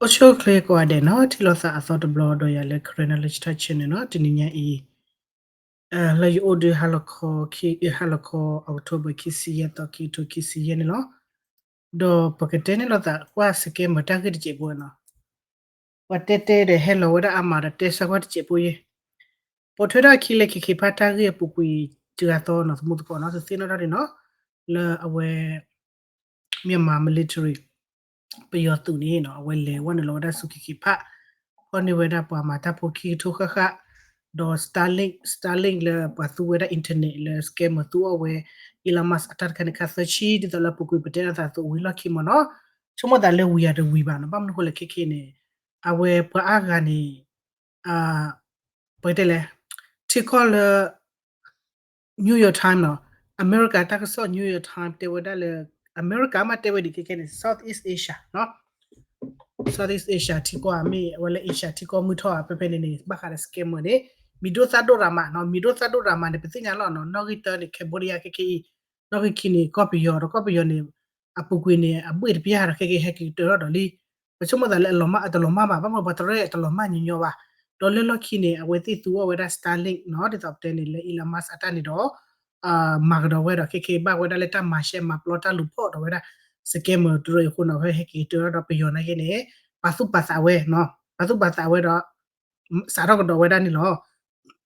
အိၣ်ဆူၣ်အိၣ်ချ့ကိးဂၤဒဲးနီၤ, ထံၣ်လိာ်သးအသီတဘျီဒီးယၤလၢ Karen Knowledge Talk Channel နီၤ, တနံၤညါအံၤ လၢယအိၣ်ဒုးဟါလီၤခီ ဟါလီၤခီ October ခံဆံယဲၢ်သီ ခံကထိခံဆံယဲၢ်န့ၣ်လီၤ. ဒီးပကတဲန့ၢ်လိာ်သးကွၢ် scammer တၢ်ဂ့ၢ်တစဲးဖိနီၤ, ပှၤတဲတဲဒီးဟဲလီၤဝဲဒၣ်အါမးဒီးတဲဆၢကွၢ်တစဲးဖိယဲၢ်, ပိာ်ထွဲထီၣ်အခံလၢ KK Park တၢ်ဂ့ၢ်အပူၤကွံာ်တဂၤသီနီၤ, သမူသကိးနီၤ, တသ့ၣ်နီၣ်ထီၣ်ဒံးနီၤ, လၢအဝဲ Myanmar military ပယီၤသုးန့ၣ်နီၤ, အဝဲလဲၤဝဲနုာ်လီၤဝဲဒၣ်ဆူ KK Park, ဖီၣ်န့ၢ်ဝဲဒၣ်ပှၤမၤတၢ်ဖိခံကထိဃၣ်ဃၣ်, ဒီး Starlink, Starlink လၢပှၤသူဝဲဒၣ် internet လၢ scammer သူအီၤဝဲ Elon Musk အတၢ်တခါန့ၣ် ခါသၢဆံ ဒ်သိးလၢအပူၤကွံာ်ပတဲလိာ်သးအသိးဝံၤလီၢ်ခံမ့ၢ်နီၤ, ဆိကမိၣ်သးလၢဝံၤအတဝံၤဘၣ်နီၤ, ဘၣ်မနုၤဃိလဲၣ်ခဲခဲန့ၣ်, အဝဲပှၤအါဂၤန့ၣ် ပတဲလဲၣ်, ထံကီၢ်လၢ New York Times နီၤ, အမဲရကၤတၢ်ကစီၣ် New York Times တဲဝဲဒၣ်လၢ အမဲရကၤမးတဲဝဲဒ်ခဲခဲန့ၣ် Southeast Asia နီၤ, Southeast Asia ထံကီၢ်အမ့ၢ် အဝဲလၢ Asia ထံကီၢ်မုၢ်ထီၣ်ဧါ ဖဲဖဲန့ၣ်န့ၣ် ဘၣ်ဃးဒီး scammer န့ၣ် မံၤဒိၣ်သၣ်ဒိၣ်ရၤမးနီၤ, မံၤဒိၣ်သၣ်ဒိၣ်ရၤမးန့ၣ် ပသ့ၣ်ညါလီၤနီၤ, နီၣ်ဂံၢ်တၢန့ၣ် Cambodia ခဲခဲအံၤ, နီၣ်ဂံၢ်ခံန့ၣ် ကီၢ်ပယီၤဒီးကီၢ်ပယီၤန့ၣ် အပူၤကွံာ်န့ၣ် အဘှ့ၣ်တပျၢ်ဒီးခဲက့ၤဟဲက့ၤကတၢၢ်ထီၣ်ဒီးလံ, ပဆိကမိၣ်သးလၢအလီၤမၢ်အတလီၤမၢ်ဘၣ်, ဘၣ်မနုၤပှၤတရၢၣ်အတလီၤမၢ်ညီညီဘၣ်, ဒီးလၢလီၢ်ခံန့ၣ် အဝဲသ့ၣ်သူအီၤဝဲဒၣ် Starlink နီၤ, ဒ်သိးပတဲန့ၣ်လၢ Elon Musk အတၢ်န့ၣ်ဒီး မၤကဒီးဝဲဒီးခဲက့ၤဘၣ်ဝဲဒၣ်လၢတၢ်မၤရှဲမၤပျီတၢ်လူၤဖီၣ်ဒီးဝဲဒၣ် scammer တရၢၣ်အံၤအဃိန့ၣ် အဝဲဟဲက့ၤကတၢၢ်ထီၣ်ဒီးပယီၤနာ်က့န့ၣ် ပာ်သူၣ်ပာ်သးဝဲနီၤ, ပာ်သူၣ်ပာ်သးဝဲဒီး စးထီၣ်ကဒီးဝဲဒၣ်န့ၣ်လီၤ.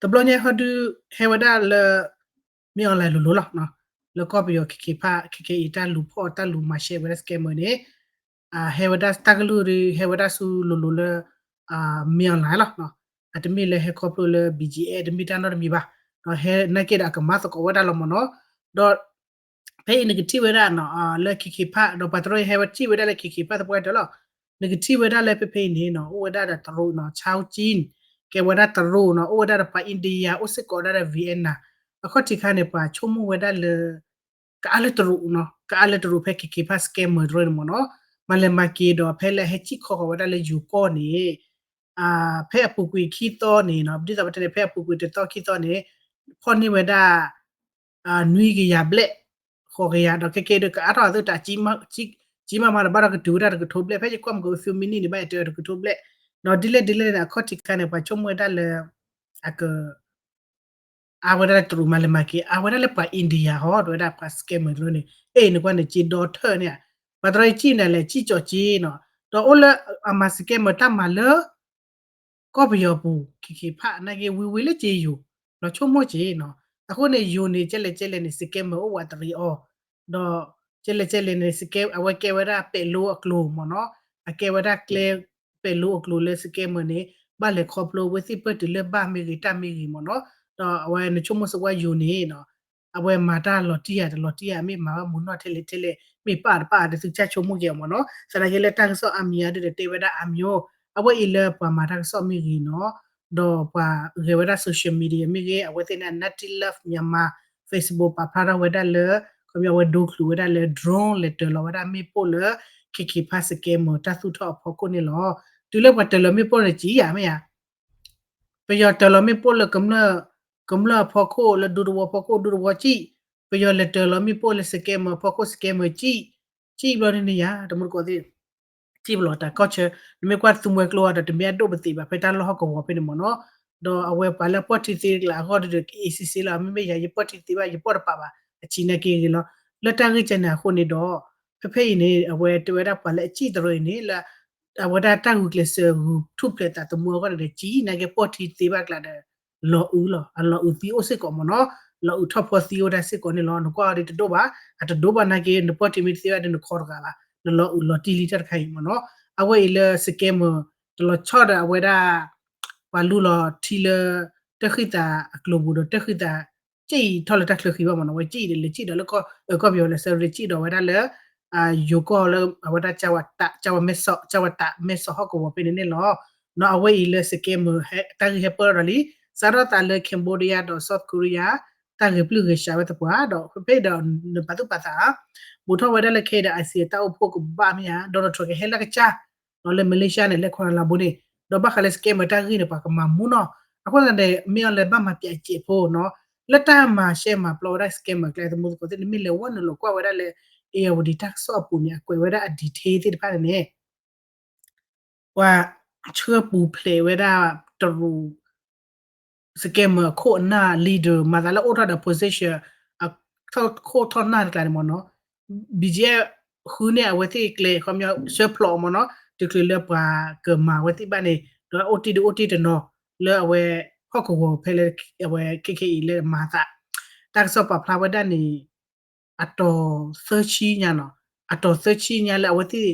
တဘျီညါဟီဒုး ဟဲဝဲဒၣ်လၢ မ့ၢ် online လိၤလိၤလီၤ, လၢကီၢ်ပယီၤ KK Park ခဲက့ၤအံၤ တၢ်လူၤဖီၣ်တၢ်လူၤမၤရှဲဝဲဒၣ် scammer န့ၣ် ဟဲဝဲဒၣ်တၢ်ကလုၢ်ဒီး ဟဲဝဲဒၣ်ဆူလိၤလိၤလၢ မ့ၢ် online လီၤ, အတမ့ၢ်လၢဟဲခီဖျိလၢ BGF တမ့ၢ်တၢ်နီတမံၤဘၣ်, ဒီးဟဲနာ်က့ဒီးအကမၤသကိးဝဲဒၣ်လီၤမ့ၢ်နီၤ, ဒီး ဖဲအံၤနကထံၣ်ဝဲဒၣ်နီၤ လၢ KK Park ဒီးပှၤတရၢၣ်ဟဲဝဲထံၣ်ဝဲဒၣ်လၢ KK Park သပှၢ်တၢၢ်လီၤ, နကထံၣ်ဝဲဒၣ်လၢဖဲဖဲအံၤန့ၣ်နီၤ အိၣ်ဝဲဒၣ်ဒီးတရူးနီၤ Chao Jin ကဲဝဲဒၣ်တရူးနီၤ အိၣ်ဝဲဒၣ်ဒီးပှၤ India အိၣ်စ့ၢ်ကီးဒၣ်ဒီး Vietnam, အခီၣ်ထံးခါန့ၣ် ပှၤဆိကမိၣ်ဝဲဒၣ်လၢ ကအါလၢတရူးနီၤ ကအါလၢတရူးဖဲ KK Park scammer တရၢၣ်န့ၣ်မ့ၢ်နီၤ, မၤလဲၤမၤက့ၤဒီးဖဲလၢဟဲစံၣ်ခီဃီၤဝဲဒၣ်လၢယိၤကီၢ်န့ၣ် ဖဲအပူၤကွံာ်ခံသီန့ၣ်နီၤ ဒ်သိးပတဲန့ၣ် ဖဲအပူၤကွံာ်တသီခံသီန့ၣ် ဖီၣ်န့ၢ်ဝဲဒၣ် နွံကယၤဘျဲၣ် ဃိးကယၤ ဒီးခဲကဲဒီးကအါထီၣ်အသးတၢ် ကံမးမးဒီးဘၣ်ဒီးကတုၤဝဲဒၣ်တကထိဘျဲၣ် ဖဲယကွၢ်မ့ၢ်က few minute န့ၣ် ဘၣ်ယတဲတကထိဘျဲၣ်, ဒီးဒ်လဲၣ်ဒ်လဲၣ်န့ၣ် အခီၣ်ထံးခါန့ၣ် ပှၤဆိကမိၣ်ဝဲဒၣ်လၢ အက အါဝဲဒၣ်လၢတရူးမၤလဲၤမၤက့ၤ အါဝဲဒၣ်လၢပှၤ India ဟီ ဒီးဝဲဒၣ်ပှၤ scammer တရၢၣ်န့ၣ် အဲၣ်နကွၢ်န့ၣ် က့ဒီထၢၣ်န့ၣ်, ပှၤတရၢၣ်စံၣ်န့ၣ်လဲၣ် စံၣ်ကၠီၣ်က့နီၤ, ဒီးအိၣ်လၢအမၤ scammer တၢ်မၤလၢ ကီၢ်ပယီၤပူၤ KK Park နာ်က့ဝံၤဝံၤလၢက့ယိၤ လီၤဆိကမိၣ်က့နီၤ, အဃိန့ၣ် ယိၤန့ၣ် ကဲလဲၣ်ကဲလဲၣ်န့ၣ် scammer အိၣ်ဝးတရံးအီၤ, ဒီး ကဲလဲၣ်ကဲလဲၣ်န့ၣ် scam အဝဲကဲဝဲဒၣ်ပဲာ်လိအကျိၤမ့ၢ်နီၤ, အကဲဝဲဒၣ်ကျဲ ပဲာ်လိအကျိၤလၢ scammer န့ၣ် ဘၣ်လဲၤခီဖျိဝဲသ့ၣ်ပၢၢ်တုၤလၢဘၣ်မ့ၢ်ဂ့ၤတၢ်မ့ၢ်ဂ့ၤမ့ၢ်နီၤ, ဒီးအဝဲနဆိကမိၣ်စ့ၢ်ကီးယိၤန့ၣ်နီၤ အဝဲမၤတၢ်လီၤတံၢ်ဧါတလီၤတံၢ်ဧါ မ့ၢ်မၤဝဲမူနီၣ်ထဲလဲၣ်ထဲလဲၣ် မ့ၢ်ပာ်တပာ်တသုကစၢ်ဆိကမိၣ်က့ၤအီၤမ့ၢ်နီၤ, သနာ်က့လၢတၢ်ကစီၣ်အါမံၤအါဒုးဒီးတဲဝဲဒၣ်အါမံၤအိၣ်, အဝဲအံၤလၢပှၤမၤတၢ်ကစီၣ်မ့ၢ်ဂ့ၤနီၤ, ဒီးပှၤဂဲၤဝဲဒၣ် social media မ့ၢ်ဂ့ၤ အဝဲသ့ၣ်န့ၣ် Native Love Myanmar Facebook ပာ်ဖျါထီၣ်ဝဲဒၣ်လၢ ခီပညီအဝဲဒိချုးဝဲဒၣ်လၢ drone လဲၤတၢၤလီၤဝဲဒၣ်မ့ၣ်ပိၢ်လၢ KK Park scammer တၢ်သူၣ်ထီၣ်အဖီခိၣ်န့ၣ်လီၤ, တုၤလၢပှၤတၢၤလီၤမ့ၣ်ပိၢ်န့ၣ်စံၣ်ယၤမ့ၢ်ဧါ ပယီၤတၢၤလီၤမ့ၣ်ပိၢ်လၢ ကမျၢၢ်အဖီခိၣ်လၢဒူသဝီဖီခိၣ်ဒူသဝီစံၣ်, ပယီၤလဲၤတၢၤလီၤမ့ၣ်ပိၢ်လၢ scammer ဖီခိၣ် scammer စံၣ်, စံၣ်ဘျီန့ၣ်န့ၣ်ယၤ တမူတကိးသ့ၣ် စံၣ်ပလီၤတၢ်ကီၢ်ဆၢ, နမ့ၢ်ကွၢ်သူမှဲကျိအီၤဒီး တမ့ၢ်အဒိၣ်ပသံးဘၣ် ဖဲတၢ်လီၢ်ဟီၣ်ကဝီၤဖဲန့ၣ်မ့ၢ်နီၤ, ဒီးအဝဲပှၤလၢပီၢ်ထံသ့ကျါအဂီၢ်ဒီး က easy စ့လီၤ မ့မ့ၢ်ယၤ ယပီၢ်ထံသ့ဘၣ် ယပီၢ်တပာ်ဘၣ် အစံးနာ်က့ဂ့ၤလီၤ, လၢတၢ်ဂ့ၢ်ကဲန့ၣ်အဃိန့ၣ်ဒီး ဖဲဖဲအံၤန့ၣ် အဝဲတဲဝဲဒၣ်ပှၤလၢအစံၣ်တရၢအံၤန့ၣ် လၢ အဝဲဒၣ်တၢ်ဂုာ်ကျဲးစၢးဂုာ်ထူၣ်ဖျဲးသးသမူအဂီၢ်န့ၣ်ဒီး စံၣ်နာ်က့ပီၢ်ထံသ့ဘၣ်ကျါဒီး လီၤအုးလီၤ အလီၤအုးသံအိၣ်စ့ၢ်ကီးမ့ၢ်နီၤ, လီၤအုးထီၣ်ဖီသံအိၣ်ဒၣ်စ့ၢ်ကီးန့ၣ်လီၤ, နကွၢ်အီၤဒ်တဒိၣ်ဘၣ်, အတဒိၣ်ဘၣ်နာ်က့ နပီၢ်ထံမ့ၢ်တသ့ဘၣ်ဒီးနခီတဂၤဘၣ်, နလီၤအုးလီၤတံၢ်လံတၢ်တခါအံၤမ့ၢ်နီၤ, အဝဲအံၤလၢ scammer တလီၤဆီဒီးအဝဲဒၣ် ပှၤလူလီၤထံလၢ တၢ်ဃံသးအကျိၤပူၤဒီးတၢ်ဃံသး စံၣ်ထီၣ်လၢတၢ်ချၢဃံဘၣ်မ့ၢ်နီၤ, အဝဲစံၣ်ဒီးလဲၤစံၣ်ဒီးလၢကီၢ် ကီၢ်ပယီၤလဲၤဆၢရ့စံၣ်ဒီးဝဲဒၣ်လၢ ယိၤကီၢ်လၢအဝဲဒၣ် ကၢ်ဝတး ကၢ်ဝမဲစီၣ် ကၢ်ဝတးမဲစီၣ်ဟီၣ်ကဝီၤဖဲန့ၣ်န့ၣ်လီၤ. နီၤ အဝဲအံၤလၢ scammer တၢ်ဂ့ၢ်ဟဲပၢၢ်ထီၣ်ဒီးလံ, စးထီၣ်သးလၢ Cambodia ဒီး South Korea တၢ်ဂ့ၢ်ပျုၢ်ဂ့ၤစှၤဝဲသပှၢ်ဒီး ဖဲဖဲဒီး နပာ်သူၣ်ပာ်သး ဘူးထီၣ်ဝဲဒၣ်လၢခဲအံၤဒီး ISIS တၢ်အိၣ်ဖှိၣ်ကဘၣ်မ့ၢ်ဧါ, Donald Trump ကဟဲလၢကစၢ် ဒီးလၢ Malaysia န့ၣ် လၢ Kuala Lumpur န့ၣ် ဒီးဘၣ်ဃးလၢ scammer တၢ်ဂ့ၢ်န့ၣ် ပှၤကမၤမူနီၤ, အဃိသတးန့ၣ် မ့ၢ်အီၤလၢဘၣ်မၤပျးစဲးဖိနီၤ, လၢတၢ်မၤရှဲမၤပျီဝဲဒၣ် scammer ကျဲသမူသကိးသ့ၣ် နမ့ၢ်လဲၤဝဲနုာ်လီၤကွၢ်ဝဲဒၣ်လၢ Irrawaddy တၢ်ကစီၣ်အပူၤန့ၣ် အကွဲးဝဲဒၣ်အ detail သ့ၣ်တဖၣ်န့ၣ်န့ၣ် ပှၤဆှၢပူၤဖျဲးဝဲဒၣ်တရူး scammer အခိၣ်အနၢ် leader မၤသးလၢအိၣ်ထီၣ်ဒီး position အခိၣ်ထီၣ်နၢ်တကျါန့ၣ်မ့ၢ်နီၤ BGF ဃုန့ၢ်အဝဲသ့ၣ်ကျဲ ခီပညီ ဆှၢဖျိးမ့ၢ်နီၤ တချုးလၢပှၤကမၤဝဲသ့ၣ်ဘၣ်န့ၣ် ဒီးအိၣ်တ့ၢ်ဒုးအိၣ်တ့ၢ်တနီၤ လၢအဝဲဟီၣ်ကဝီၤဖဲလၢအဝဲခဲခဲအံၤလၢမၤသး တၢ်ကစီၣ်ပာ်ဖျါဝဲဒၣ်န့ၣ် အတီၤသၢဆံညါနီၤ အတီၤသၢဆံညါလၢအဝဲသ့ၣ်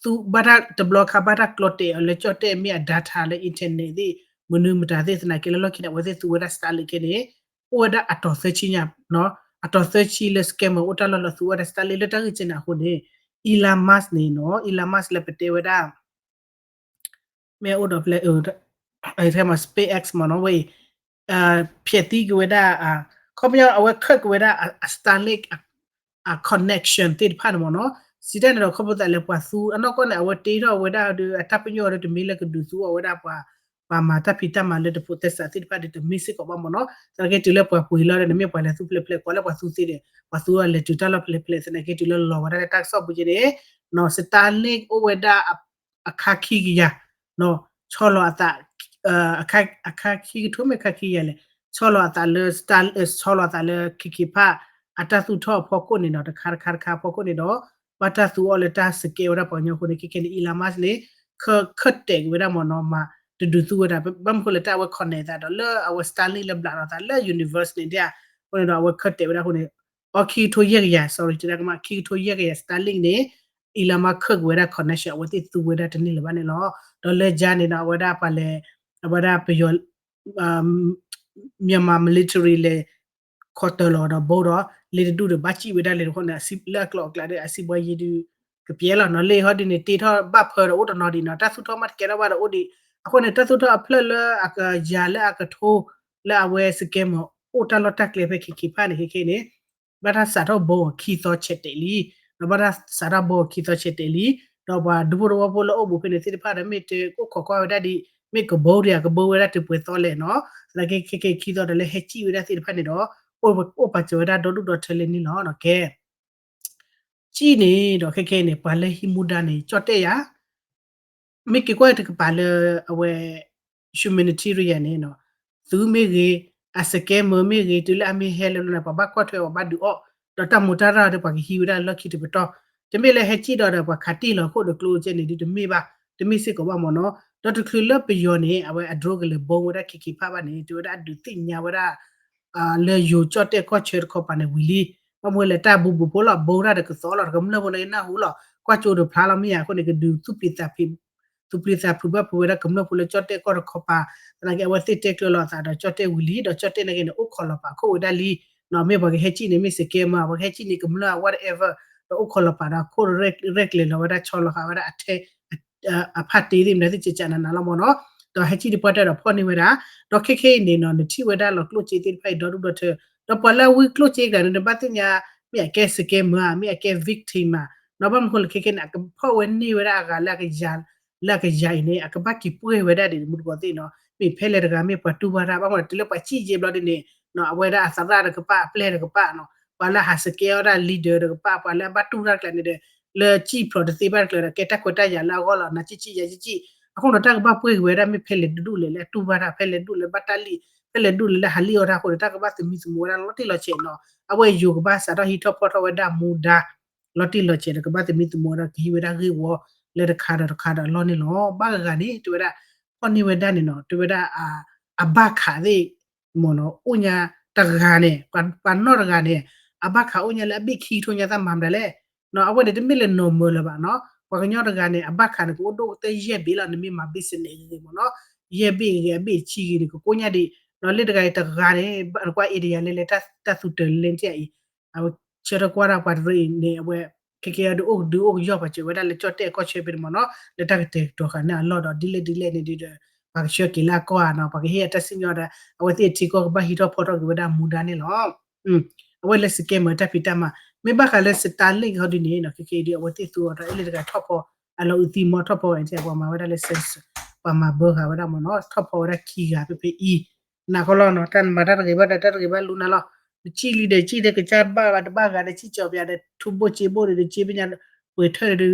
သူဘၣ်တၢ်တဘျီခါ ဘၣ်တၢ်ကျီတဲာ်အီၤလၢကၠီၣ်တဲၣ်မ့ၢ်အ data လၢ internet သ့ၣ် မနုၤမတၤသ့ၣ်သနာ်က့လၢလီၢ်ခံန့ၣ် အဝဲသ့ၣ်သူဝဲဒၣ် Starlink ခဲန့ၣ် အိၣ်ဝဲဒၣ်အတီၤသၢဆံညါနီၤ အတီၤသၢဆံလၢ scammer အိၣ်တၢ်လီၢ်လၢသူဝဲဒၣ် Starlink လၢတၢ်ဂ့ၢ်ကဲန့ၣ်အဃိန့ၣ် Elon Musk န့ၣ်နီၤ Elon Musk လၢပတဲဝဲဒၣ် မ့ၢ်အိၣ်ဒီးဖဲ SpaceX မ့ၢ်နီၤ ဝဲအံၤ ဖျဲးသံက့ၤဝဲဒၣ် ခီပညီအဝဲ cut က့ၤဝဲဒၣ် Starlink အ connection သ့ၣ်တဖၣ်န့ၣ်မ့ၢ်နီၤ စံးတၢ်န့ၣ်ဒီးခီဖျိသးလၢပှၤသူ အနီၢ်ကီၢ်န့ၣ် အဝဲတ့ထီၣ်ဝဲဒၣ်ဒီးအတၢ်ပညိၣ်ဒီးတမ့ၢ်လၢကဒုးသူအီၤဝဲဒၣ်ပှၤ ပှၤမၤတၢ်ဖံးတၢ်မၤလၢတဖိးသဲစးသ့ၣ်တဖၣ်ဒီးတမ့ၢ်စ့ၢ်ကီးဘၣ်မ့ၢ်နီၤ သနာ်က့တုၤလၢပှၤပှ့ၤလီၤဒီးနမ့ၢ်ပှၤလဲၤသူဖျဲးဖျဲး ကွၢ်လၢပှၤသူသ့ဒီး ပှၤသူအီၤလဲၤတုၤတၢ်လီၢ်ဖဲလဲၣ်ဖဲလဲၣ် သနာ်က့တုၤလၢလီၤဝဲဒၣ်လၢတၢ်ကစီၣ်ပူၤကဲန့ၣ် Starlink အိၣ်ဝဲဒၣ် အခါခံကယၤ ဆီလီၤအသး အခါခံကထိမ့ၢ်ခါခံကယၤလဲၣ် ဆီလီၤအသးလၢ ဆီလီၤအသးလၢ ခ့ခ့ဖး အတၢ်သူၣ်ထီၣ်အဖီခိၣ်န့ၣ်ဒီး တခါတခါတခါအဖီခိၣ်န့ၣ်ဒီး ဘၣ်တၢ်သူအီၤလၢတၢ် scam ဝဲဒၣ်ပှၤကညီအဃိန့ၣ် ခဲခဲန့ၣ် Elon Musk န့ၣ် ခၢၣ်တဲာ်က့ၤဝဲဒၣ်မ့ၢ်နီၤ မၤတဒုးသူဝဲဒၣ် ဘၣ်မနုၤဃိလၢတၢ်အဝဲ connect သးဒီးလၢအဝဲ Starlink လၢဘျးထီၣ်သးလၢ universe န့ၣ်ဒၣ် အဃိန့ၣ်ဒီးအဝဲခၢၣ်တဲာ်ဝဲဒၣ်အဃိန့ၣ် အီခံကထိယဲၢ်ကယၤ sorry တဲဒၣ်ကမၣ် ခံကထိယဲၢ်ကယၤ Starlink န့ၣ် Elon Musk ခၢၣ်က့ၤဝဲဒၣ် connection အဝဲသ့ၣ်သူဝဲဒၣ်တန့ၢ်လၢၤဘၣ်န့ၣ်လီၤ. ဒီးလၢယါန့ၣ်ဒီး အဝဲဒၣ်ပှၤလဲၤ အဝဲဒၣ်ပယီၤ Myanmar military လဲၤ ခီတၢၢ်လီၤဒီးဘိဒီး လ့တဒူၣ်ဒီးဘၣ်စံၣ်ဝဲဒၣ်လဲၤတခီန့ၣ် လၢအကျိၤအကျဲဒီး အစံးဘှါယံၤဒုး ကပျဲလီၤနီၤ လ့ဟီဒုန့ၣ် တ့ထီၣ်ဘၣ်ဖၢဒီးအိၣ်တနီၤဒံးနီၤ တၢ်သူၣ်ထီၣ်မးတကဲထီၣ်ဘၣ်ဒီးအိၣ်ဒံး အဃိန့ၣ် တၢ်သူၣ်ထီၣ်အဖျၢၣ်လၢအကယၤလၢအကထိ လၢအဝဲ scammer အိၣ်တၢ်လီၢ်တၢ်ကျဲဖဲ ခ့ခ့ဖး န့ၣ် ခဲခဲန့ၣ် ဘၣ်တၢ်စးထီၣ်ဘိခံသီဆဲးတဲာ်လံ ဒီးဘၣ်တၢ်စးထီၣ်ဘိခံသီဆဲးတဲာ်လံ ဒီးပှၤဒူဖိတဝီဖိလၢအိၣ်ဘူးဖဲန့ၣ်သ့ၣ်တဖၣ်ဒီး မ့ၢ်တဲအိၣ်ခိးကွၢ်ဝဲဒၣ်ဒံး မ့ၢ်ကဘိဒံးဧါ ကဘိဝဲဒၣ်တုၤပှဲၤသီလဲၣ်နီၤ သနာ်က့ခဲခဲခံသီဒီးလၢဟဲစံၣ်ဝဲဒၣ်သ့ၣ်တဖၣ်န့ၣ်ဒီး အိၣ်ပာ်စၢၤဝဲဒၣ်ဒီဒူၣ်ဒီထၢလၢန့ၣ်လီၤ. ကဲ စံၣ်န့ၣ်ဒီးခဲခဲန့ၣ် ပှၤလၢဟံးမူဒါန့ၣ် ကၠီၣ်တဲၣ်ယၤ မ့ၢ်က့ၤကွၢ်တကပၤလၢအဝဲ humanitarian န့ၣ်နီၤ သုးမ့ၢ်ဂ့ၤ အ scammer မ့ၢ်ဂ့ၤ တုၤလၢအမ့ၢ်ဟဲလၢလီၤန့ၣ် ပှၤဘၣ်ကွၢ်ထွဲအီၤဘၣ်ဒုးအီၣ် ဒီးတၢ်မူတၢ်ရၢ်ဒီးပှၤကဟံးဝဲဒၣ်လၢလီၢ်ခံတပတီၢ် တမ့ၢ်လၢဟဲစံၣ်ဒီးဒီးပှၤခးတံၢ်လီၤခိၣ်ဒီးကျိကဲန့ၣ်ဒုးတမ့ၢ်ဘၣ် တမ့ၢ်စ့ၢ်ကီးဘၣ်မ့ၢ်နီၤ ဒီးတချုးလၢပယီၤန့ၣ် အဝဲအ drone ကလဲၤဘိဝဲဒၣ် ခ့ခ့ဖး ဘၣ်န့ၣ် တဲဝဲဒၣ်အဒုးသ့ၣ်ညါဝဲဒၣ် လၢယိၤကၠီၣ်တဲၣ်ကီၢ်ဆၢတခီပၤန့ၣ်ဝံၤလံ ဘၣ်မနုၤလဲၣ် တၢ်ဘူးဘူးဖိလီၤ ဘိဒၣ်ဒီးကသီလီၤ ဒီးကမျၢၢ်ဖိန့ၣ်နၢ်ဟူလီၤ ကွၢ်ကၠိဒီးဖျါလီၤမ့ၢ်ဧါ အဃိန့ၣ် ကဒုးသူၣ်ပျံၤသးဖုး သူၣ်ပျံၤသးဖုးဘၣ်ဖုးဝဲဒၣ်ကမျၢၢ်ဖိလၢကၠီၣ်တဲၣ်ကီၢ်တခီပၤ သနာ်က့အဝဲသ့ၣ်တဲကျၢၤလီၤအသးဒီးကၠီၣ်တဲၣ်ဝံၤလံ ဒီးကၠီၣ်တဲၣ်နာ်က့န့ၣ် အိၣ်ခိးလီၤပာ်ခိၣ်ဝဲဒၣ်လံ မ့ၢ်ပှၤကဟဲစံၣ်န့ၣ် မ့ၢ် scammer ပှၤကဟဲစံၣ်န့ၣ် ကမျၢၢ် whatever ဒီးအိၣ်ခိးလီၤပာ်ဒီးခိၣ်ရဲၣ်ကျဲၤလီၤဝဲဒၣ်ဆီလီၤဃာ်ဝဲဒၣ်အထဲ အဖးတ့သ့ၣ်မနုၤသ့ၣ်ကကနနၤလီၤမ့ၢ်နီၤ ဒီးဟဲစံၣ်ဒံးပှၢ်တၢၢ်ဒီးဖီၣ်န့ၢ်ဝဲဒၣ် ဒီးခဲခဲအံၤန့ၣ်နီၤ နထံၣ်ဝဲဒၣ်လီၤကျိၣ်စ့သ့ၣ်တဖၣ်အံၤဒီဒူၣ်ဒီထၢ ဒီးပှၤလၢအဝံကျိၣ်စ့ကျါန့ၣ် နဘၣ်သ့ၣ်ညါ မ့ၢ်အကဲ scammer ဧါ မ့ၢ်အကဲ victim ဧါ ဒီးဘၣ်မနုၤဃိလၢခဲခဲန့ၣ် အကဖီၣ်ဝဲန့ၢ်ဝဲဒၣ်အဂၤလၢအကယၤ လၢအကယၤအံၤန့ၣ် အကဘၣ်က့ၤပှဲၤဝဲဒၣ်ဒ်မူတကိးသ့ၣ်နီၤ မ့ၢ်ဖဲလဲၣ်တဂၤမ့ၢ်ပှၤတူၢ်ဘၣ်တၢ် ဘၣ်မနုၤတုၤလၢပှၤစံၣ်ယဲဘျီဒ်န့ၣ် အဝဲဒၣ်အသရၣ်တကပၤ အပျဲၢ်တကပၤနီၤ ပှၤလၢဟး scam အီၣ်ဒၣ် leader တကပၤ ပှၤလၢအဘၣ်တူၢ်တၢ်ကျါန့ၣ်ဒီး လၢစံၣ်ဖျိးတသ့ဘၣ်တကျါဒီး ကဲတၢ်ခွဲးတၢ်ယာ်လၢအဂီၢ်လီၤ နၤစံၣ်စံၣ်ယၤစံၣ်စံၣ် အဃိဒီးတၢ်ကဘၣ်ပှဲၤက့ၤဝဲဒၣ်မ့ၢ်ဖဲလဲၣ်တဒူၣ်လဲၣ် လၢအတူၢ်ဘၣ်တၢ် ဖဲလဲၣ်တဒူၣ်လၢဘၣ်တၢ်လံၣ် ဖဲလဲၣ်တဒူၣ်လၢလၢဟးလံၣ်အီၣ်တၢ်အဃိဒီး တၢ်ကဘၣ်သမံသမိးဝဲဒၣ်လီၤတံၢ်လီၤဆဲးနီၤ အဝဲယိၤကဘၣ်စးထီၣ်ဟံးထီၣ်ဖီၣ်ထီၣ်ဝဲဒၣ်မူဒါ လီၤတံၢ်လီၤဆဲးဒီးကဘၣ်သမံသမိးဝဲဒၣ် ကဟံးဝဲဒၣ်ဂ့ၢ်ဝီလၢတခါဒီးတခါဒီးအလီၢ်န့ၣ်လီၤ. ဘၣ်ဂၤဂၤန့ၣ် တဲဝဲဒၣ် ဖီၣ်န့ၢ်ဝဲဒၣ်န့ၣ်နီၤ တဲဝဲဒၣ် အဘၣ်ခးသ့ၣ် မ့ၢ်နီၤ အိၣ်ညါတဂၤန့ၣ် ပှၤနီၢ်တဂၤန့ၣ် အဘၣ်ခးအိၣ်ညါလၢအဘ့ၣ်ခံကထိညါသၣ်မၤမတၤလဲၣ် နီၤ အဝဲန့ၣ်တမ့ၢ်လၢနီၢ်မၢလၢၤဘၣ်နီၤ ပှၤကညီတဂၤန့ၣ် အဘၣ်ခးန့ၣ် ကအိၣ်ဒိၣ်ကတၢၢ်ယဲၢ်ဘ့ၣ်လီၤ နမ့ၢ်မၤ business ဂ့ၤဂ့ၤမ့ၢ်နီၤ ယဲၢ်ဘ့ၣ်ဂ့ၤ အဘ့ၣ်ဆံဂ့ၤန့ၣ် ကကိးညါဒံး နီၤလၢတဂၤအံၤတဂၤန့ၣ် နကွၢ်အ့ၣ်တယၤလဲလဲ တၢ်သူတၢၤလဲတယၤအံၤ အဝဲဆၢထၢၣ်ကွၢ်တၢ်ပှၤတရၢအံၤန့ၣ် အဝဲ ခဲကဲအဒုးအိၣ်ကဒုးအိၣ်ကယီၢ်ပာ်စၢၤဝဲဒၣ်လၢကၠီၣ်တဲၣ်ကီၢ်ဆၢဖဲန့ၣ်မ့ၢ်နီၤ လၢတၢ်ကတဲာ်ကတီၤဃာ်န့ၢ်အလီၢ်ဒီး ဒ်လဲၣ်ဒ်လဲၣ်န့ၣ်ဒီး ပှၤကဆှၢက့ၤလၢအကီၢ်ဧါနီၤ ပှၤကဟ့ၣ်အတၢ်စံၣ်ညီၣ်ဒီး အဝဲသ့ၣ်အထံကီၢ်ကဘၣ်ဟံးထီၣ်ဖီၣ်ထီၣ်က့ၤဝဲဒၣ်မူဒါန့ၣ်လီၤ. အဝဲလၢ scammer တၢ်ဖံးတၢ်မၤ မ့ၢ်ဘၣ်ဃးလၢ Starlink ဟီဒုန့ၣ်နီၤ ခဲကဲအံၤဒုး အဝဲသ့ၣ်သူအီၤဒီး အဲၣ်လၢတဂၤထီၣ်ဖီ အလီၤအုးသံမီထီၣ်ဖီဝဲန့ၣ် ပှၤမၤဝဲဒၣ်လၢ sensor ပှၤမၤဘၢဃာ်ဝဲဒၣ်မ့ၢ်နီၤ ထီၣ်ဖီဝဲဒၣ်ခံဂၤဖဲဖဲအံၤ နၢ်ကီလီၤနီၤ တၢ်မၤတၢ်တဂ့ၤဘၣ်ဒီး တၢ်တဂ့ၤဘၣ်လူနၤလီၤ နစံၣ်လံဒီးစံၣ်ဒီးကစၢ်ဘၣ်ဘၣ်တဘၣ်ဂၤဒီး စံၣ်ကၠီၤပယၤဒီး ထူဘိၣ်စ့ဘိၣ်ဒီး စ့ပညါ ပှဲၤထၢၣ်ဒီး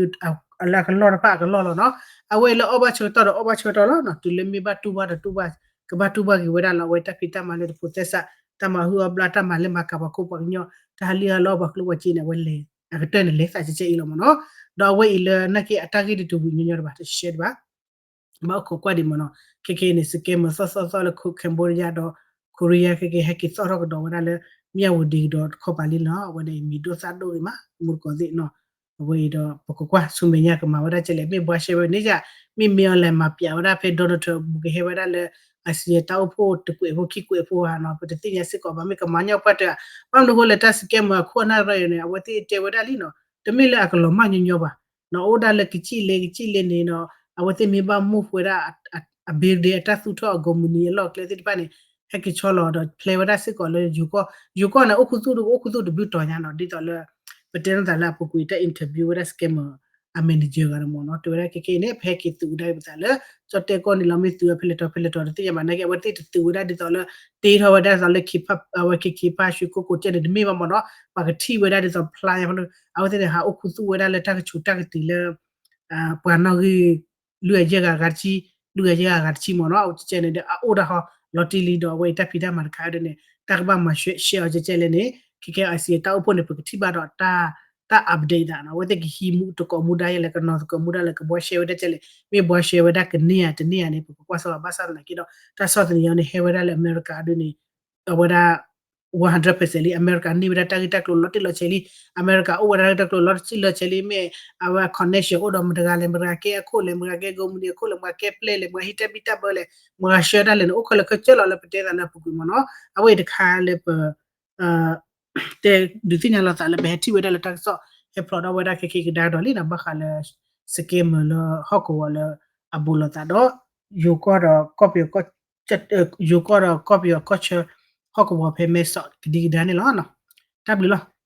လၢအကလီၢ်တဖၣ်အကလီၢ်လီၤနီၤ. အဝဲအံၤလၢအီၣ်ဘၣ်ဆၢကတီၢ်ဒီးအီၣ်ဘၣ်ဆၢကတီၢ်လီၤနီၤ. တုၤလၢမ့ၢ်ဘၣ်တူၢ်ဘၣ်ဒီးတူၢ်ဘၣ် ကဘၣ်တူၢ်ဘၣ်က့ၤဝဲဒၣ်လီၤ. အဝဲတၢ်ဖံးတၢ်မၤလၢတဖိးသဲစး တၢ်မၤဟုၣ်အီၣ်ဘျၣ် တၢ်မၤလၢမၤကၤပှၤခိၣ်ပှၤကညီ တၢ်ဟးလံၣ်ဟးလီပှၤကျိၣ်ပှၤစ့န့ၣ် အဝဲလဲၤ အကတၢၢ်န့ၣ်လဲၤသးကဲကဲအံၤလီၤမ့ၢ်နီၤ. ဒီးအဝဲအံၤလၢနာ်က့အတၢ်ဂ့ၢ်ဒ်တဝံၤညီညီတဘၣ် တရှဲတဘၣ် ဘၣ်အိၣ်ခိးကွၢ်ဒံးမ့ၢ်နီၤ. ခဲကဲန့ၣ် scammer သီၣ်သီၣ်သီၣ်လၢ Cambodia ဒီး Korea ခဲကဲ ဟဲက့ၤသီၣ်ထီၣ်ကဒီးဝဲဒၣ်လၢ မၠၣ်ဝတံၤကဒီးတခီပၤလံနီၤ. အဝဲန့ၣ်မံၤဒိၣ်သၣ်ဒိၣ်ဂ့ၤမး မူတကိးသ့ၣ်နီၤ. အဝဲအံၤဒီးပကကွၢ်ဆူမဲာ်ညါကမၤဝဲဒၣ်ကဲလဲၣ် မ့ၢ်ဘှါရှဲဝဲန့ၣ်ယါ မ့ၢ်မ့ၢ်အီၤလဲၤမၤပျးဝဲဒၣ်ဖဲ Donald Trump အပူၤကဟဲဝဲဒၣ်လၢ အစံးတၢ်အိၣ်ဖှိၣ်တကွဲးဖိခံကွဲးဖိဧါနီၤ ပတသ့ၣ်ညါစ့ၢ်ကီးဘၣ် မ့ၢ်ကမၤညီၣ်ပှၢ်တၢၢ်ဧါ. ဘၣ်မနုၤဃိလဲၣ် တၢ် scammer အခိၣ်အနၢ်ရၢအံၤန့ၣ် အဝဲသ့ၣ်တဲဝဲဒၣ်လံနီၤ တမ့ၢ်လၢအကလီၤမၢ်ညီညီဘၣ် နီၤ အိၣ်ဒၣ်လၢကစံၣ်လ့ကစံၣ်လ့န့ၣ်ဒီး အဝဲသ့ၣ်မ့ၢ်ဘၣ် move ဝဲဒၣ် အ building အတၢ်သူၣ်ထီၣ်အ company အလီၢ်အကျဲသ့ၣ်တဖၣ်န့ၣ် ဟဲက့ၤဆီလီၤဒီး ဖျဲဝဲဒၣ်စ့ၢ်ကီးလၢယိၤကီၢ် ယိၤကီၢ်န့ၣ် အိၣ်ခူသူၣ်အိၣ်ခူသူၣ်တဘျုးတီၤညါနီၤ ဒ်သိးလၢ ပတဲနီၢ်သးလၢအပူၤကွံာ်တၢ် interview ဝဲဒၣ် scammer အ manager ဂၤန့ၣ်မ့ၢ်နီၤ တဲဝဲဒၣ်ခဲကဲအံၤန့ၣ် ပဟဲက့ၤသုးဝဲဒၣ်ပသးလၢ ကၠီၣ်တဲၣ်ကီၢ်န့ၣ်လီၤ မ့ၢ်သုးဝဲဖဲလဲၣ်တီၤဖဲလဲၣ်တီၤတသ့ၣ်ညါဘၣ် နာ်က့အဝဲသ့ၣ်တသုးဝဲဒၣ်ဒ်သိးလၢ တ့ထီၣ်ဝဲဒၣ်ဒ်သိးလၢ အဝဲ ခ့ခ့ဖး ရွှေကုက္ကို ကဲန့ၣ် တမ့ၢ်ဘၣ်မ့ၢ်နီၤ ပှၤကထံၣ်ဝဲဒၣ်ဒ်သိးဖျါညါ အဝဲသ့ၣ်န့ၣ် ဟးအိၣ်ခူသူၣ်ဝဲဒၣ်လၢတၢ်ကဆူးတၢ်ကတံၤလၢ ပှၤနီၣ်ဂံၢ် လွံၢ်ဂၤယဲၢ်ဂၤဂၤတဆံ လွံၢ်ဂၤယဲၢ်ဂၤဂၤတဆံမ့ၢ်နီၤ အဝဲကဲန့ၣ်ဒီး အအိၣ်ဒၣ်ဟီ လီၤတံၢ်လံဒီး အဝဲအံၤတၢ်ဖံးတၢ်မၤတခါဒီးန့ၣ် တၢ်ကဘၣ်မၤရှဲအီၤကဲကဲလဲၣ်န့ၣ် ခဲကဲအစံးတၢ်အိၣ်ဖှိၣ်န့ၣ် ပကထံၣ်ဘၣ်ဒီး တၢ် update သးနီၤ အဝဲသ့ၣ်ကဟံးမူတကိးမူဒါယဲလဲၣ် ကနီၤသကိးမူဒါလၢကဘှါရှဲဝဲဒၣ်ကဲလဲၣ် မ့ၢ်ဘှါရှဲဝဲဒၣ်ကန့ၢ်ဧါတန့ၢ်ဧါန့ၣ် ပကကွၢ်စ့ၢ်ကီး ဘၣ်ဆၣ်သနာ်က့ဒီး တၢ်ဆီၣ်သနံးအီၤန့ၣ် ဟဲဝဲဒၣ်လၢအမဲရကၤဒ်န့ၣ် အဝဲဒၣ် one hundred percent လံ အမဲရကၤန့ၢ်ဝဲဒၣ်တၢ်ဂ့ၢ်တၢ်ကျိၤလီၤတံၢ်လီၤဆဲးလံ အမဲရကၤအိၣ်ဝဲဒၣ်တၢ်ဂ့ၢ်တၢ်ကျိၤလီၤတံၢ်လီၤဆဲးလံ မ့ၢ်အဝဲ connection အိၣ်ဒီးမတၤတဂၤလဲၣ် မတၤတဂၤကဲအခိၣ်လဲၣ် မတၤတဂၤကဲ company အခိၣ်လဲၣ် မတၤတဂၤကဲပျဲလဲၣ် မတၤတဂၤဟံးတၢ်ဘံၣ်တၢ်ဘၢလဲၣ် မတၤတဂၤဆှၢတၢ်လဲၣ်န့ၣ် အိၣ်ခဲလၢာ်ခဲဆ့လီၤလၢပတဲသးလၢအပူၤကွံာ်မ့ၢ်နီၤ အဝဲအံၤတခါလၢပ တဲဒုးသ့ၣ်ညါလီၤသးလၢပဟဲထံၣ်ဝဲဒၣ်လၢတၢ်ကစီၣ် ဟဲဖျိးထီၣ်ဝဲဒၣ်ခဲကဲကဒါကဒီးလံနီၤ ဘၣ်ဃးလၢ scammer လၢဟီၣ်ကဝီၤလၢအဘူးလိာ်သးဒီး ယိၤကီၢ်ဒီးကီၢ်ပယီၤ ယိၤကီၢ်ဒီးကီၢ်ပယီၤကီၢ်ဆၢ ဟီၣ်ကဝီၤဖဲမဲဆီးကဒံကဒါန့ၣ်လီၤ. တၢ်ဘျုးလီၤ.